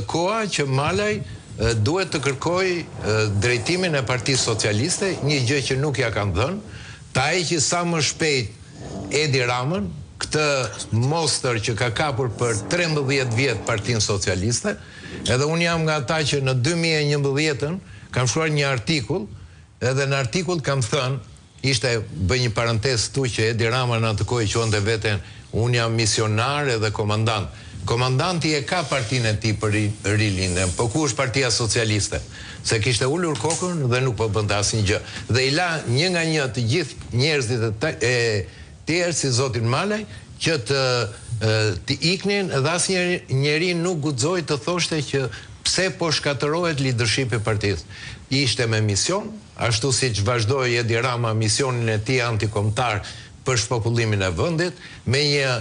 Koha që Malaj duhet të kërkojë drejtimin e Partisë Socialiste, një gjë që nuk ia kanë dhënë, ta heqi sa më shpejt Edi Ramën, këtë mostër që ka kapur për 13 vjet Partinë Socialiste, edhe unë jam nga ata që në 2011-ën kam shkruar një artikull, edhe në artikull kam thënë Ishte, bëj një parantezë këtu që Edi Rama në atë kohë e quante veten unë jam misionar edhe komandant. Komandanti e ka partinë e tij për Rilindjen, po ku është Partia Socialiste? Se kishte ulur kokën dhe nuk po bënte asnjë gjë. Dhe i la një nga një të gjithë njerëzit e tjerë si zotin Malaj që të të iknin dhe asnjë njeri nuk guxoi të thoshte që pse po shkatërrohet lidershipi i partisë. Ishte me mision, Ashtu siç vazhdoi Edi Rama misionin e tij antikombëtar për shpopullimin e vendit, me një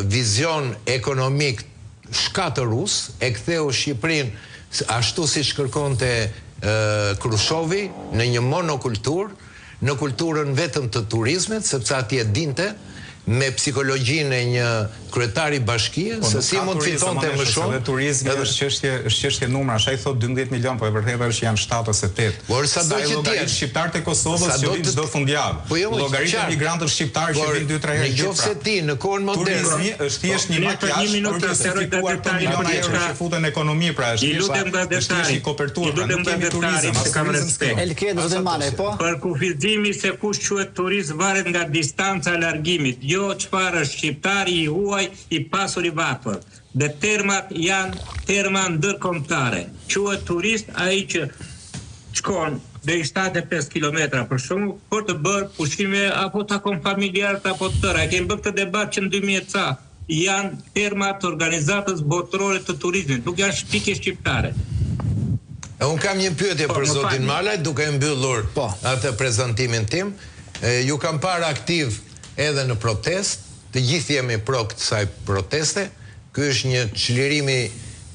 vizion ekonomik shkatërrues, e ktheu Shqipërinë ashtu siç kërkonte Krushovi, në një monokulturë, në kulturën vetëm të turizmit, sepse atje dinte, me psikologjinë e një kryetari bashkie, Po se nuk si ka mund të turizëm, fitonte o më Nesho, se shumë, dhe turizmi edhe është çështje, është çështje numrash. Ai thotë 12 milion, po e vërteta është që janë 7 ose 8. Por sado Sa i që të llogarit jenë, shqiptarët e Kosovës që sado vijnë të çdo fundjavë. Po jo, më Llogarit qartë. emigrantët shqiptarë që Por vijnë 2-3 në herë në vit qoftë pra. se ti në kohën moderne Turizmi është thjesht një Mirë, për një makiazh për minutë të të sqaroj justifikuar këto gazetarin miliona për euro diçka. që futen në ekonomi, pra është I thjesht lutem është thjesht gazetarit, një koperturë, i pra lutem nuk kemi gazetarit turizëm, se as kam turizëm respekt. s'kemi. Elket zotin Malaj, po? Përkufizimi se kush quhet turist varet nga distanca e largimit, jo çfarë është shqiptari i huaj, i pasur i varfër. Dhe termat janë terma ndërkombëtare. Quhet turist ai që shkon deri 75 kilometra për shembull për të bërë pushime apo takon familjarët apo të tëra. E kemi bërë këtë debat që në 2000 ca. Janë terma të Organizatës Botërore të Turizmit, nuk janë shpikje shqiptare. E unë kam një pyetje Po, për më zotin falni. Malaj, duke e mbyllur Po. atë prezantimin tim. E, ju kam parë aktiv edhe në protestë, të gjithë jemi pro kësaj proteste. Ky është një çlirimi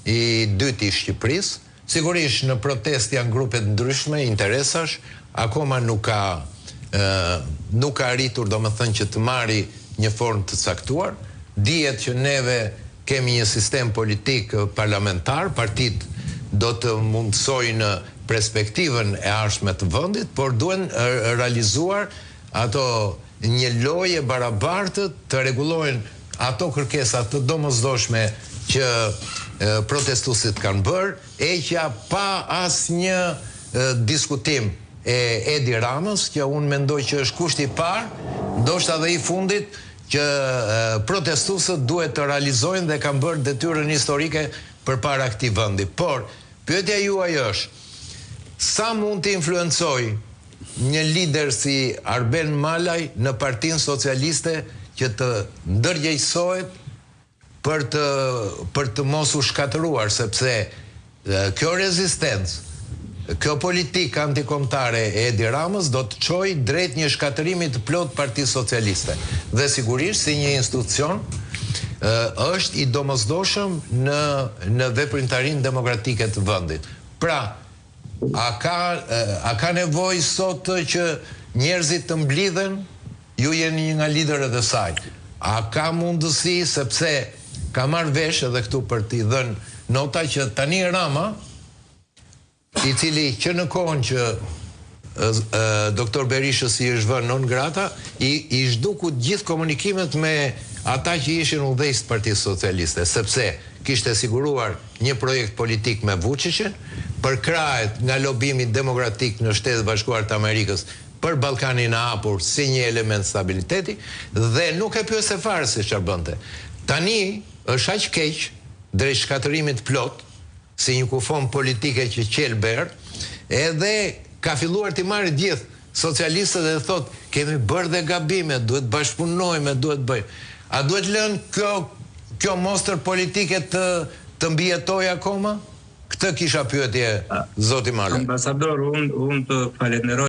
i dytë i Shqipërisë. Sigurisht në protestë janë grupe të ndryshme interesash, akoma nuk ka ë nuk ka arritur domethënë që të marri një formë të caktuar. Dihet që neve kemi një sistem politik parlamentar, partitë do të mundësojnë perspektivën e ardhshme të vendit, por duhen realizuar ato një lojë e barabartë të rregullojnë ato kërkesa të domosdoshme që protestuesit kanë bërë, heqja pa asnjë diskutim e Edi Ramës, që unë mendoj që është kushti i parë, ndoshta dhe i fundit që protestuesët duhet të realizojnë dhe kanë bërë detyrën historike përpara këtij vendi. Por pyetja juaj është, sa mund të influencojë një lider si Arben Malaj në Partinë Socialiste që të ndërgjegjësohet për të për të mos u shkatërruar, sepse kjo rezistencë, kjo politikë antikombëtare e Edi Ramës do të çojë drejt një shkatërrimi të plotë Partisë Socialiste. Dhe sigurisht si një institucion është i domosdoshëm në në veprimtarinë demokratike të vendit. Pra, a ka a ka nevojë sot që njerëzit të mblidhen? Ju jeni një nga liderët e saj. A ka mundësi sepse ka marrë vesh edhe këtu për t'i dhënë nota që tani Rama, i cili që në kohën që doktor Berishës i është vënë non grata, i i zhduku të gjithë komunikimet me ata që ishin udhëheqës të Partisë Socialiste, sepse kishte siguruar një projekt politik me Vuçiçin, përkrahet nga lobimi demokratik në Shtetet e Bashkuara të Amerikës për Ballkanin e Hapur si një element stabiliteti dhe nuk e pyeste fare se çfarë bënte. Tani është aq keq drejt shkatërrimit të plotë, si një kufomë politike që qelb erë, edhe ka filluar t'i marrë gjithë socialistët dhe thotë kemi bërë dhe gabime, duhet bashkëpunojmë, duhet bëjmë. A duhet lënë kjo kjo mostër politike të të mbijetojë akoma? Këtë kisha pyetje zoti Malaj. Ambasador, unë unë të falenderoj.